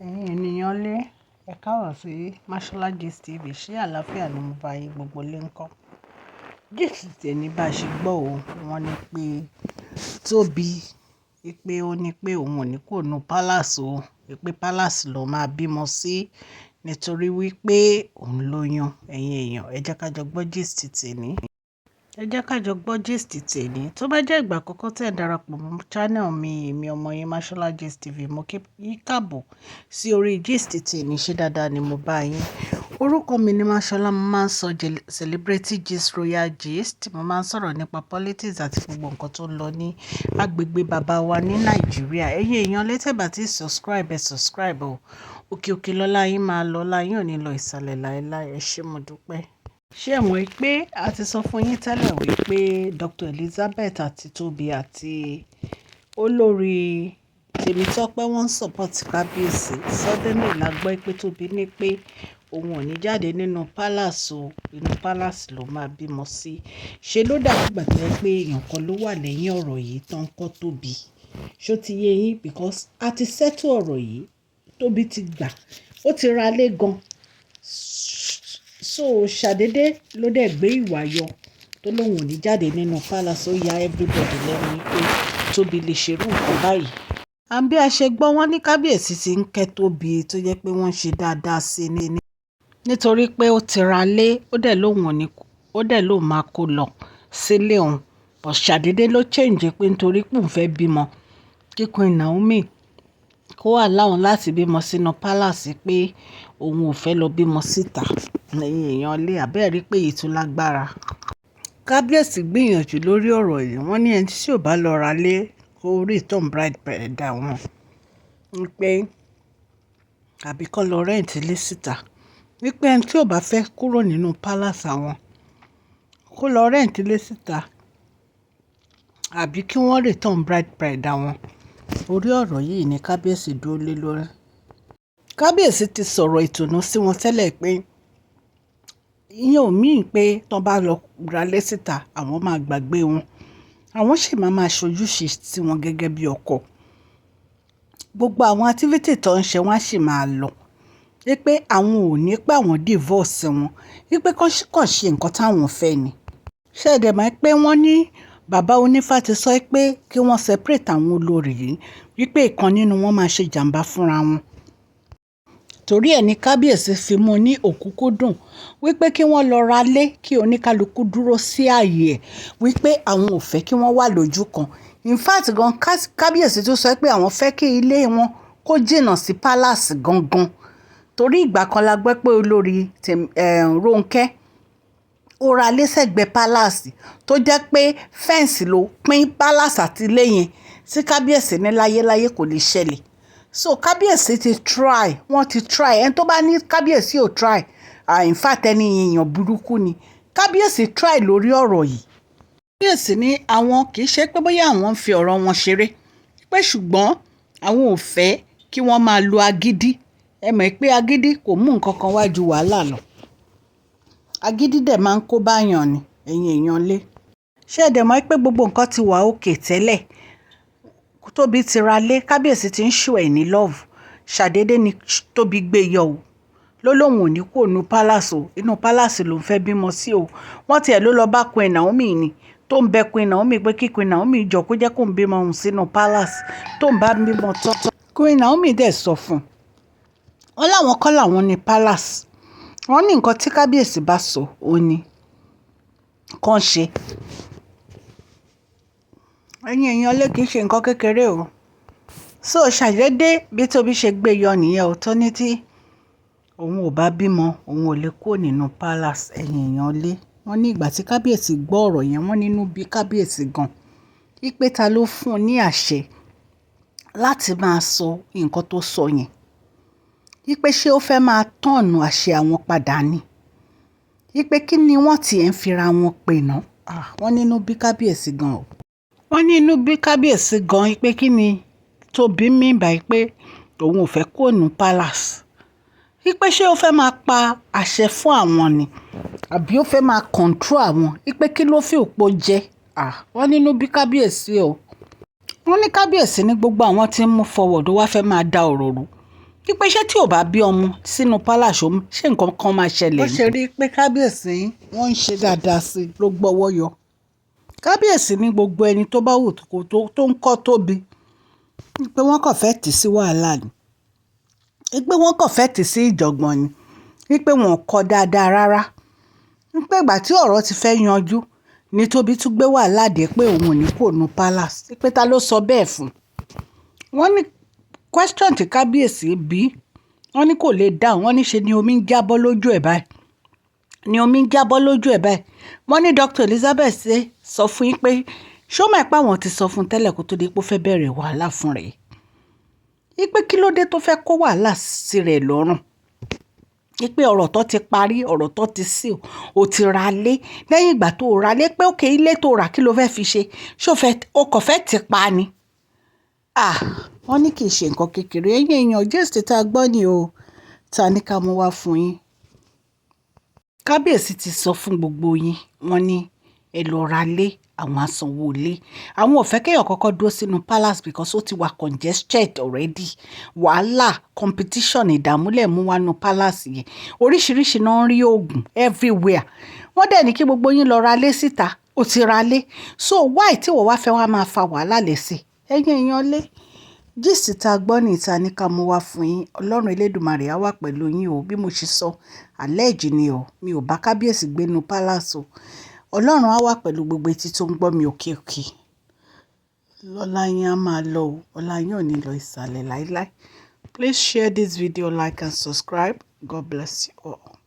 Ẹ̀yin ènìyàn lé, ẹ káàbọ̀ sí Mashola Gist TV. Ṣé àlàáfíà ni mo bá yín gbogbo lé ńkọ́? Gist tèmi bá ṣe gbọ́ o, wọ́n ní pé Tóbi, pé ó ní pé òun ò ní kúrò nínú palace o, pé palace ló máa bímọ sí nítorí wípé òun lóyún. Ẹ̀yin èèyàn, ẹ jẹ́ ká jọ gbọ́ gist tèmi. Ẹ jẹ́ ká jọ gbọ́ gist tèmi. Tó bá jẹ́ ìgbà àkọ́kọ́ tí ẹ darapọ̀ mọ́ channel mi, èmi ọmọ yín Mashola Gist TV, mo kí yín káàbọ̀ sí orí gist tèmi. Ṣé dáadáa ni mo bá yín? Orúkọ mi ni Mashola. Mo máa ń sọ celebrity gist, royal gist. Mo máa ń sọ̀rọ̀ nípa politics àti gbogbo nǹkan tó ń lọ ní agbègbè bàbá wa ní Nàìjíríà. Ẹ̀yin èèyàn lé, tẹ́ bá ti subscribe, ẹ subscribe o. Òkè òkè lọ́lá yín máa lọ, ọlá yín ò ní lọ ìsàlẹ̀ láéláé. Ẹ ṣé, mo dúpẹ́. Ṣé ẹ mọ̀ pé a ti sọ fún yín tẹ́lẹ̀ wípé Dr. Elizabeth àti Tobi àti olórí Tèmítọ́pẹ́ wọ́n ń support kábíyèsí. Suddenly la gbọ́ pé Tobi ní pé òun ò ní jáde nínú palace o, inú palace ló máa bímọ sí. Ṣe ló dàbí ìgbà tó jẹ́ pé èèyàn kan ló wà lẹ́yìn ọ̀rọ̀ yìí tó ń kọ́ Tobi. Ṣó ti yé yín? Because a ti settle ọ̀rọ̀ yìí, Tobi ti gbà, ó ti ra lé gan. So ṣàdédé ló dẹ̀ gbé ìwà yọ tó lóun ò ní jáde nínú palace. Ó ya everybody lẹ́nu pé Tobi lè ṣerú nǹkan báyìí. And bí a ṣe gbọ́, wọ́n ní kábíyèsí ti ń kẹ́ Tobi, tó jẹ́ pé wọ́n ṣe dáadáa sí i nítorí pé ó ti ra lé, ó dẹ̀ lóun ò ní, ó dẹ̀ lóun máa kó lọ sílé òun. But ṣàdédé ló change pé nítorí pé òun fẹ́ bímọ, kí Queen Naomi kó allow òun láti bímọ sínú palace, pé òun ò fẹ́ lọ bímọ síta. Ẹ̀yin èèyàn lé, àbẹ́ẹ̀ rí pé èyí tún lágbára. Kábíyèsí gbìyànjú lórí ọ̀rọ̀ yìí. Wọ́n ní ẹni tí ò bá lọ ra lé kó return bride price àwọn, wípé àbí kó lọ rent ilé síta. Wípé ẹni tí ò bá fẹ́ kúrò nínú palace àwọn kó lọ rent ilé síta àbí kí wọ́n return bride price àwọn. Orí ọ̀rọ̀ yìí ni kábíyèsí dúró lé lórí. Kábíyèsí ti sọ̀rọ̀ ìtùnú sí wọn tẹ́lẹ̀ pé ìyẹn ò mean pé tí wọ́n bá lọ ra ilé síta, àwọn máa gbàgbé wọn. Àwọn sì máa máa ṣojúṣe sí wọn gẹ́gẹ́ bí ọkọ. Gbogbo àwọn activity tó ń ṣe, wọ́n á sì máa lọ. Wípé àwọn ò ní pé àwọn divorce wọn. Wípé kàn ṣe nǹkan táwọn fẹ́ ni. Ṣé ẹ dẹ̀ mọ̀ pé wọ́n ní bàbá onífá ti sọ pé kí wọ́n separate àwọn olórí yìí, wípé ìkan nínú wọn máa ṣe ìjàǹbá fúnra wọn. Torí ẹ ní kábíyèsí fi mú ní òkúnkúndùn wípé kí wọ́n lọ ra lé, kí oníkálukú dúró sí ààyè ẹ̀, wípé àwọn ò fẹ́ kí wọ́n wà lójú kan. In fact gan, kábíyèsí tún sọ pé àwọn fẹ́ kí ilé wọn kó jìnnà sí palace gangan. Torí ìgbà kan la gbọ́ pé olórí Rónkẹ́ ó ra ilé sẹ́gbẹ̀ẹ́ palace, tó jẹ́ pé fence ló pín palace àti ilé yẹn, tí kábíyèsí ní láyéláyé kò lè ṣẹlẹ̀. So kábíyèsí ti try, wọ́n ti try. Ẹni tó bá ní kábíyèsí ò try, ah, in fact, ẹni èèyàn burúkú ni. Kábíyèsí try lórí ọ̀rọ̀ yìí. Kábíyèsí ní àwọn kì í ṣe pé bóyá àwọn ń fi ọ̀rọ̀ wọn ṣeré, pé ṣùgbọ́n àwọn ò fẹ́ kí wọ́n máa lo agídí. Ẹ mọ̀ pé agídí kò mú nǹkan kan wá ju wàhálà lọ. Agídí dẹ̀ máa ń kó bá èèyàn ni, ẹ̀yin èèyàn lé. Ṣé ẹ dẹ̀ mọ̀ pé gbogbo nǹkan ti wà okay tẹ́lẹ̀? Tóbi ti ra lé, kábíyèsí ti ń show ẹ̀ ní love. Ṣàdédé ni Tóbi gbé yọ o. Ló lóun ò ní kúrò nínú palace o, inú palace lòún fẹ́ bímọ sí o. Wọ́n tiẹ̀ ló lọ bá Queen Naomi ni, tó ń bẹ Queen Naomi pé kí Queen Naomi jọ kó jẹ́ kó ń bímọ òun sínú palace tó ń bá bímọ tán. Queen Naomi dẹ̀ sọ fún un. Wọ́n láwọn kọ́ làwọn ní palace. Wọ́n ní nǹkan tí kábíyèsí bá sọ, òun ní kàn ṣe. Ẹ̀yin èèyàn lé, kìí ṣe nǹkan kékeré o. So ṣàdédé bí Tóbi ṣe gbé yọ nìyẹn o, tó ní tí òun ò bá bímọ, òun ò lè kúrò nínú palace. Ẹ̀yin èèyàn lé, wọ́n ní ìgbà tí kábíyèsí gbọ́ ọ̀rọ̀ yẹn, wọ́n nínú bí kábíyèsí gan. Wípé ta ló fún un ní àṣẹ láti máa sọ nǹkan tó sọ yẹn? Wípé ṣé ó fẹ́ máa turn àṣẹ àwọn padà ni? Wípé kí ni wọ́n ti ẹ̀ ń fira wọn pè náà? Ah, wọ́n nínú bí kábíyèsí gan o. Wọ́n ní inú bí kábíyèsí gan wípé kí ni Tóbi mean by pé òun ò fẹ́ kúrò ní palace. Wípé ṣé ó fẹ́ máa pa àṣẹ fún àwọn ni? Àbí ó fẹ́ máa control àwọn? Wípé kí ló fi òpó jẹ? Ah, wọ́n nínú bí kábíyèsí o. Wọ́n ní kábíyèsí ní gbogbo àwọn tí ń move forward, ó wá fẹ́ máa da ọ̀rọ̀ rú. Wípé ṣé tí ò bá bí ọmọ sínú palace, ṣé nǹkan kan máa ṣẹlẹ̀ Bó ni? ṣe rí i pé kábíyèsí wọ́n ń ṣe dáadáa sí i ló gbọ́wọ́ yọ. Kábíyèsí ní gbogbo ẹni tó bá wù tó ń kọ́ Tóbi, pé wọ́n kàn fẹ́ẹ́ tì í sí wàhálà ni, wípé wọ́n kàn fẹ́ẹ́ tì í sí ìjàngbọ̀n ni, wípé wọn kọ́ dáadáa rárá, wípé ìgbà tí ọ̀rọ̀ ti fẹ́ yanjú ní Tóbi tún gbé wàhálà dé pé òun ò ní kó nu palace, wípé ta ló sọ bẹ́ẹ̀ fún un. Wọ́n ní question tí kábíyèsí bí, wọ́n ní kò lè dáhùn. Wọ́n ní ṣe ni omi ń jábọ́ lójú ẹ̀ báyìí, ni omi ń jábọ́ lójú ẹ̀ báyìí. Wọ́n ní Dr. Elizabeth ṣe sọ fún yín pé ṣó mọ̀ pé àwọn ti sọ fún un tẹ́lẹ̀ kó tó di pé ó fẹ́ bẹ̀rẹ̀ wàhálà fún rẹ̀, wípé kí ló dé tó fẹ́ kó wàhálà sí rẹ̀ lọ́rùn, wípé ọ̀rọ̀ tó ti parí, ọ̀rọ̀ tó ti sí, o ti ra lé. Lẹ́yìn ìgbà tó ra lé pé okay, ilé tó rà, kí ló fẹ́ fi ṣe? Ṣó fẹ́ o kò fẹ́ ti pa ni? Ah, wọ́n ní kì í ṣe nǹkan kékeré. Ẹ̀yin èèyàn, gist tá a gbọ́ ni o, ta ní ká mú wá fún yín. Kábíyèsí ti sọ fún gbogbo yín, wọ́n ní ẹ lọ ra lé, àwọn asanwó ilé. Àwọn ò fẹ́ kéèyàn kọ́kọ́ dúró sínú palace because ó ti wà congested already. Wàhálà, competition, ìdààmú lẹ̀ mú wá nínú palace yẹn. Oríṣiríṣi náà ń rí oògùn everywhere. Wọ́n dẹ̀ ní kí gbogbo yín lọ ra lé síta. Ó ti ra lé, so why tí ìwọ wá fẹ́ wá máa fa wàhálà lẹ́sẹ̀? Ẹ̀yin èèyàn lé, gist tá a gbọ́ ní ìta ní ká mú wá fún yín. Ọlọ́run Elédùmarè á wà pẹ̀lú yín o. Bí mo ṣe sọ, allege ni o, mi ò bá kábíyèsí gbénu palace o. Ọlọ́run á wà pẹ̀lú gbogbo etí tó ń gbọ́ mi. Òkè òkè lọ́lá yín á máa lọ o. Ọlá yín ò ní lọ ìsàlẹ̀ láíláí. Please share this video, like and subscribe. God bless you all.